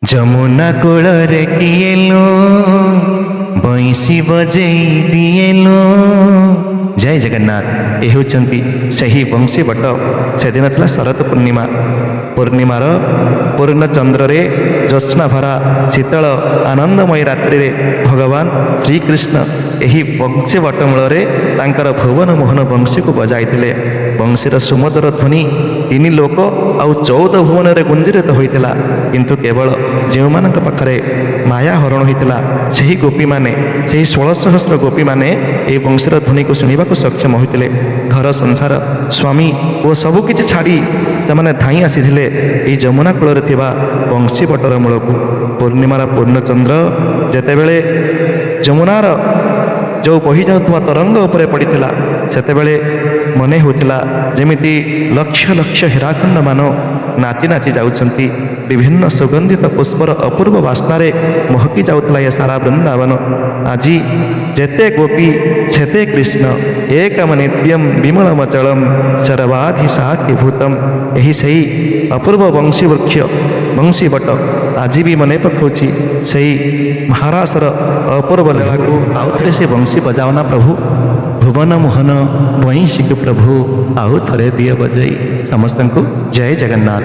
ଯମୁନା କୂଳରେ କିଏ ଲୋ ବଇଁଶୀ ବଜେଇ ଦିଏଲୋ। ଜୟ ଜଗନ୍ନାଥ। ଏ ହେଉଛନ୍ତି ସେହି ବଂଶୀ ବଟ। ସେଦିନ ଥିଲା ଶରତ ପୂର୍ଣ୍ଣିମା। ପୂର୍ଣ୍ଣିମାର ପୂର୍ଣ୍ଣଚନ୍ଦ୍ରରେ ଜ୍ୟୋତ୍ସ୍ନା ଭରା ଶୀତଳ ଆନନ୍ଦମୟ ରାତ୍ରିରେ ଭଗବାନ ଶ୍ରୀକୃଷ୍ଣ ଏହି ବଂଶୀ ବଟ ମୂଳରେ ତାଙ୍କର ଭୁବନ ମୋହନ ବଂଶୀକୁ ବଜାଇଥିଲେ। ବଂଶୀର ସୁମଧୁର ଧ୍ୱନି ତିନି ଲୋକ ଆଉ 14 ଭୁବନରେ ଗୁଞ୍ଜରିତ ହୋଇଥିଲା। କିନ୍ତୁ କେବଳ ଯେଉଁମାନଙ୍କ ପାଖରେ ମାୟା ହରଣ ହୋଇଥିଲା, ସେହି ଗୋପୀମାନେ, ସେହି 16 ସହସ୍ର ଗୋପୀମାନେ ଏହି ବଂଶୀର ଧ୍ୱନିକୁ ଶୁଣିବାକୁ ସକ୍ଷମ ହୋଇଥିଲେ। ଘର, ସଂସାର, ସ୍ୱାମୀ ଓ ସବୁକିଛି ଛାଡ଼ି ସେମାନେ ଧାଇଁ ଆସିଥିଲେ ଏହି ଯମୁନା କୂଳରେ ଥିବା ବଂଶୀ ବଟର ମୂଳକୁ। ପୂର୍ଣ୍ଣିମାର ପୂର୍ଣ୍ଣଚନ୍ଦ୍ର ଯେତେବେଳେ ଯମୁନାର ଯେଉଁ ବହି ଯାଉଥିବା ତରଙ୍ଗ ଉପରେ ପଡ଼ିଥିଲା, ସେତେବେଳେ ମନେ ହେଉଥିଲା ଯେମିତି ଲକ୍ଷ ଲକ୍ଷ ହୀରାଖଣ୍ଡମାନ ନାଚି ନାଚି ଯାଉଛନ୍ତି। ବିଭିନ୍ନ ସୁଗନ୍ଧିତ ପୁଷ୍ପର ଅପୂର୍ବ ବାସ୍ନାରେ ମହକି ଯାଉଥିଲା ଏ ସାରା ବୃନ୍ଦାବନ। ଆଜି ଯେତେ ଗୋପୀ ସେତେ କୃଷ୍ଣ। ଏକମ ନିତ୍ୟମ ବିମଳମଚଳମ ସର୍ବାଧି ସାକ୍ଷୀଭୂତମ। ଏହି ସେଇ ଅପୂର୍ବ ବଂଶୀ ବୃକ୍ଷ, ବଂଶୀ ବଟ ଆଜି ବି ମନେ ପକାଉଛି ସେଇ ମହାରାସର ଅପୂର୍ବ ଲୀଳାକୁ। ଆଉ ଥରେ ସେ ବଂଶୀ ବଜାଅ ନା ପ୍ରଭୁ, ଭୁବନ ମୋହନ ବଇଁଶୀକୁ ପ୍ରଭୁ ଆଉ ଥରେ ଦିଅ ବଜାଇ। ସମସ୍ତଙ୍କୁ ଜୟ ଜଗନ୍ନାଥ।